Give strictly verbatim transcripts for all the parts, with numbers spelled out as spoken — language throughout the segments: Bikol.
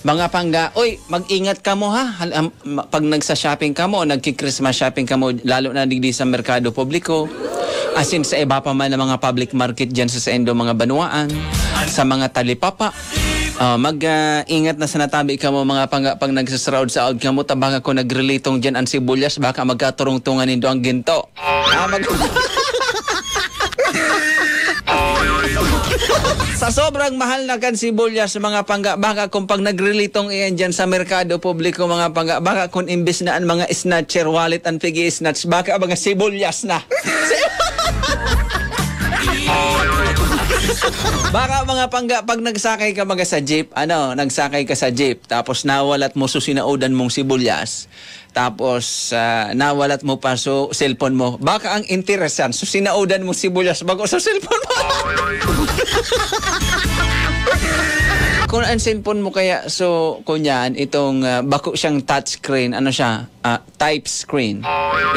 Mga pangga, oy, mag-ingat kamo, ha? Hal-, am-, ma-, pag nagsa-shopping kamo, nagki-Christmas shopping kamo, lalo na digdi sa merkado publiko, asin sa iba pa man na mga public market diyan sa saindo mga banwaan, sa mga talipapa. Ah, mag, ah, ingat na sana tabi kamo, mga pangga, pag nagsasaraod-saod kamo, ta baka kun nagrelitong diyan an sibuyas, baka magkaturungtungan nindo an ginto. Ah, mag- Sa sobrang mahal na kan sibuyas, mga pangga, baka kung pag nagrelitong iyan diyan sa merkado publiko, mga pangga, baka kung imbis na an mga snatcher wallet an pig-i-snatch, baka mga sibuyas na. Baka, mga pangga, pag nagsakay ka, mga, sa jeep, ano, nagsakay ka sa jeep, tapos nawalat mo so sinaudan mong sibuyas, tapos, ah, nawalat mo pa so cellphone mo. Baka ang interesan, so sinaudan mo sibuyas bago sa cellphone mo. Kung ang cellphone mo kaya, so, kunyan, itong, ah, bako siyang touchscreen, ano siya, ah, type screen.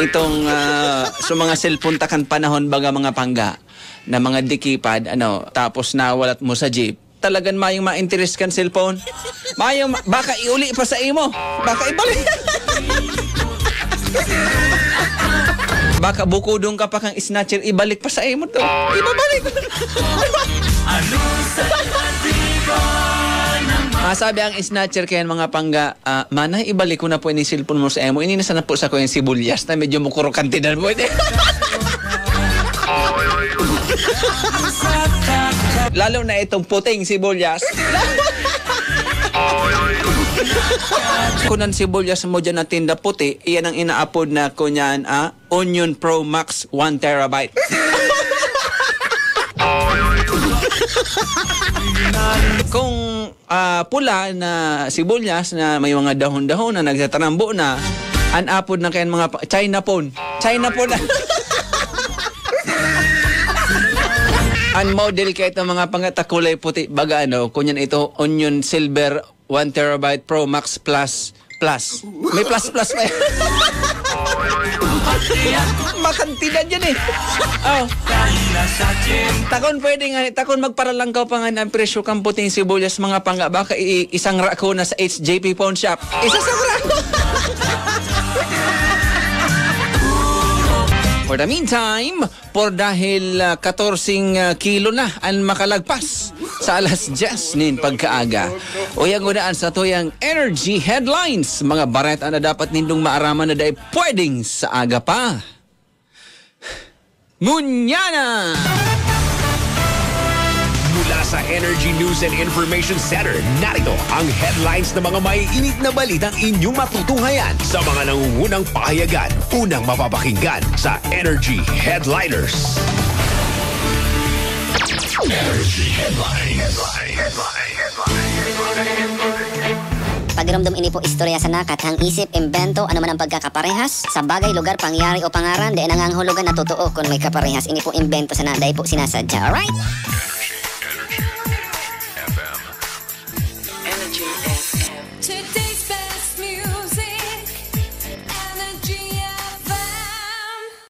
Itong, ah, so mga cellphone ta kan panahon, baga, mga pangga, na mga dikipad, ano, tapos nawalat mo sa jeep, talagan mayong ma-interest kan cellphone. Mayong ma-, baka iuli pa sa imo. Baka ibalik. Baka bukodon ka pa kang snatcher, ibalik pa sa imo to. Ibabalik. Ano sa... Ah, sabi ang snatcher kaya, mga pangga, ah, "Manay, ibalik ko na po ini cellphone mo sa imo. Ini na sana po sa ko yung sibuyas na medyo mukuro kantidad mo." Lalo na itong puting sibuyas. Kung ang sibuyas mo dyan na tinda puti, iyan ang inaapod na kunyan, ah, Onion Pro Max one terabyte. Kung, ah, pula na sibuyas na may mga dahon-dahon na nagtatarambo na, an apod na kayan mga pa-, China pon. China pon. An model kaya itong mga pangatakulay puti, baga ano, kunyan ito, Onion Silver one terabyte Pro Max Plus Plus. May plus plus pa yan. Makantidad yan eh. Oh. Takon pwede nga, takon magparalangkaw pa nga ang presyo kan puting sibuyas, mga pangga, baka i-, isangra ko na sa H J P Pawn Shop. Isasangra ko. For the meantime, por dahil, ah, katorse, ah, kilo na an makalagpas sa alas dyes nin pagkaaga. Uya ngunyan sa tuyang Energy Headlines, mga bareta na dapat nindong maaraman na dai pwedeng sa aga pa. Ngunyan na! Mula sa Energy News and Information Center, narito ang headlines ng mga maiinit na balitang inyong matutunghayan sa mga nangungunang pahayagan. Unang mapapakinggan sa Energy Headliners. Energy Headlines. Pagiromdom, ini po istorya sana, kathang isip, imbento, ano man ang pagkakaparehas. Sa bagay, lugar, pangyayari o pangaran, dai nangangahulugan na totoo kun may kaparehas. Ini po imbento sana, dai po sinasadya. Alright?